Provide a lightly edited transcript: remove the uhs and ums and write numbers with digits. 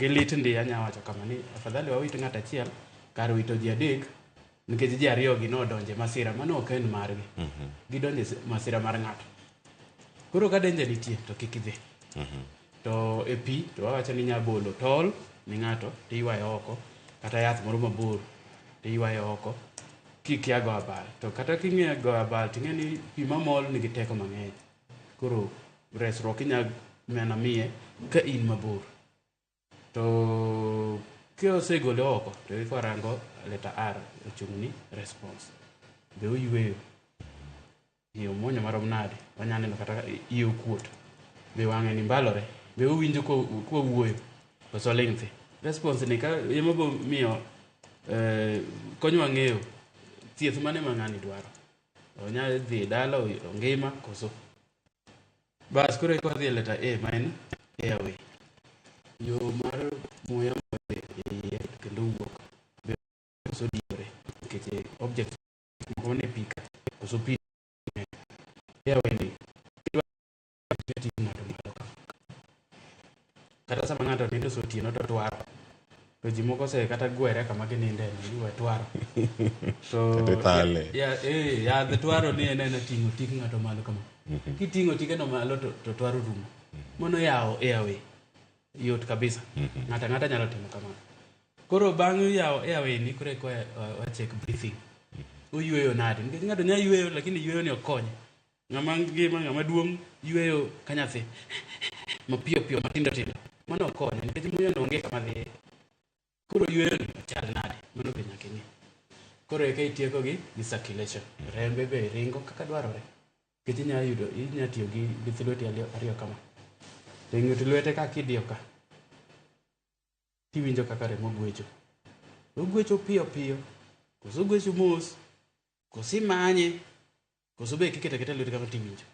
Gi lit ndi anya wacho kama ni afadhali wawit ng'ato achiel kar wito ji adek nikech ji ariyo gi nodonje masira mano ok en margi. Gidonje masira mar ng'ato. Koro ka danger nitie to kik idhi. To e pi to wawacho ni inya bolo tol ni ng'ato tiywaye oko kata yath moro mabor tiywaye oko kikia go abal. To kata king'eyo go abal ting'e ni pi mamol nigi teko mang'eny. Koro resruok inya mana miye ka in mabor. To kosegole oko to eka warango letter R ochung' ni response. Be oyweyo? Iye omuonyo marom nade? Wanya neno kata iye okuot. Be wang'e ni mbalore? Be owinjo kwawuoyo? Koso oling' thi? Response ni ka ema bo miyo konyowa ng'eyo thieth mane ma ng'ani dwaro. Onya dhi dala ongima koso. Bas koro eka wadhi e letter A ma en airway. Yo mar muya e iye kendo wuok. Be koso diyore nikech object moko manie pi ka koso pi airway ni idwa ting' ng'ato malo ka. Kata sama ng'ato nindo sa otieno to twaro. To ji moko ose kata gwere kama gininde no ni we twaro. To Kata ithale. ya, yadh twaro ni en ena ting'o tik ng'ato malo kama. Kiting'o tikeno malo to twaro rumo. Mano yawo airway. Yot kabisa. Ng'ato ang'ata nyalo timo kamano. Koro bang' yawo airway ni koro eka wa check breathing. Oyweyo nade? Nikech ng'ato nyalo yweyo lakini yweyo ni ok konye. Ng'ama ngima, ng'ama duong' yweyo ka nyathi mapiyo piyo matindo tindo. Mano ok konye nikech muya no onge kama dhiye. Koro yweyo ni ochal nade? Mano be nyaka ing'e. Koro eka itieko gi circulation. Rembe be ringo kaka dwarore. Nikech inya yudo inya tiyo gi lith lweti ariyo kama. To e ng'ut lwete ka kidiyo ka tiwinjo kaka remo gwecho. Ogwecho piyo piyo koso ogwecho mos koso imanye koso be kiketo aketa lweti kama tiwinjo.